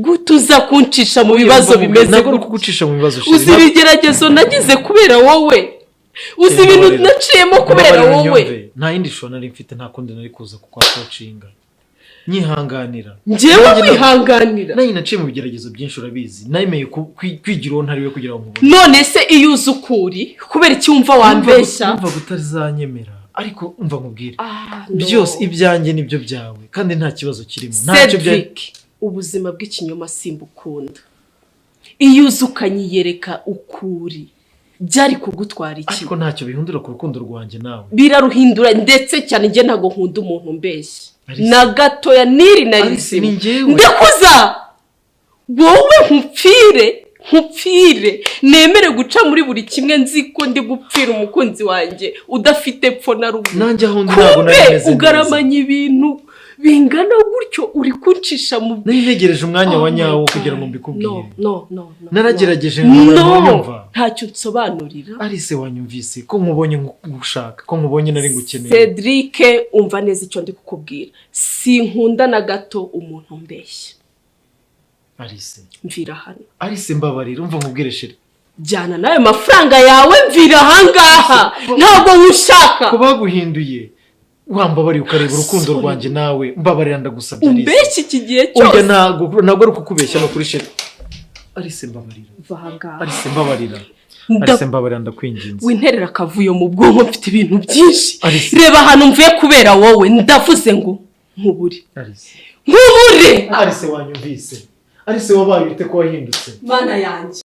Gute uza kuncisha mu bibazo bimeze Ntabwo ari gutya? ukugucisha mu bibazo, chérie. Uzi ibigeragezo nagize kubera wowe? Uzi ibintu Mbabarira. naciyemo kubera Mbabarira wowe? unyumve. Nta yindi choix nari mfite, nta kundi nari kuza kukwapproachinga. Nyihanganira. Njyewe wihanganira? Nanjye naciye mu bigeragezo byinshi, urabizi. Nemeye kwigira uwo ntari we kugira ngo nkubone. None se iyo uzi ukuri, kubera iki wumva wambeshya? Numvaga utazanyemera, ariko umva nkubwire. Ah, no. Byose ibyanjye nibyo byawe, kandi nta kibazo kirimo, ntacyo bya Cedric, ubuzima bw'ikinyoma simbukunda. Iyo uzi ukanyiyereka ukuri, byari kugutwara iki? Ariko ntacyo bihindura ku rukundo rwanjye nawe. Biraruhindura ndetse cyane. Njye ntabwo nkunda umuntu umbeshya Alice. na gatoya, niri na Alice, rizima. ni njyewe. Ndakuza wowe, nkupfire, nkupfire, nemere guca muri buri kimwe, nzi ko ndi gupfira umukunzi wanjye udafite epfo na ruguru. Nanjye aho ndi ntabwo nari Kumbe meze neza. ugaramanya ibintu bingana gutyo, uri kuncisha mu Nari ntegereje umwanya wa Oh my nyawo God. kugira ngo mbikubwire. No, no, no, no. Naragerageje No, nkabura ntunyumva. ntacyo nsobanurira. Alice, wanyumvise ko nkubonye ngushaka, ko nkubonye nari ngukeneye? Cedric, umva neza icyo ndi kukubwira. Sinkunda na gato umuntu umbeshya. Alice. Mvira hano. Alice, mbabarira, umva nkubwire, chérie. Jyana n'ayo mafaranga yawe, mvira ahangaha, ntabwo nkushaka. Ko baguhinduye, wambabariye ukareba urukundo Sorry. rwanjye nawe? Mbabarira, ndagusabye, Alice. Umbeshya iki gihe Oya. cyose? Ntabwo ari ukukubeshya, no kuri chérie. Alice, mbabarira. Va ahangaha. Alice, mbabarira. Alice, mbabarira, ndakwinginze. Winterera akavuyo mu bwonko, mfite ibintu byinshi. Alice. Reba ahantu mvuye kubera wowe. Ndavuze ngo nkubure. Alice. Nkubure. Alice, wanyumvise? Alice, wabaye ute ko wahindutse? Mana yanjye!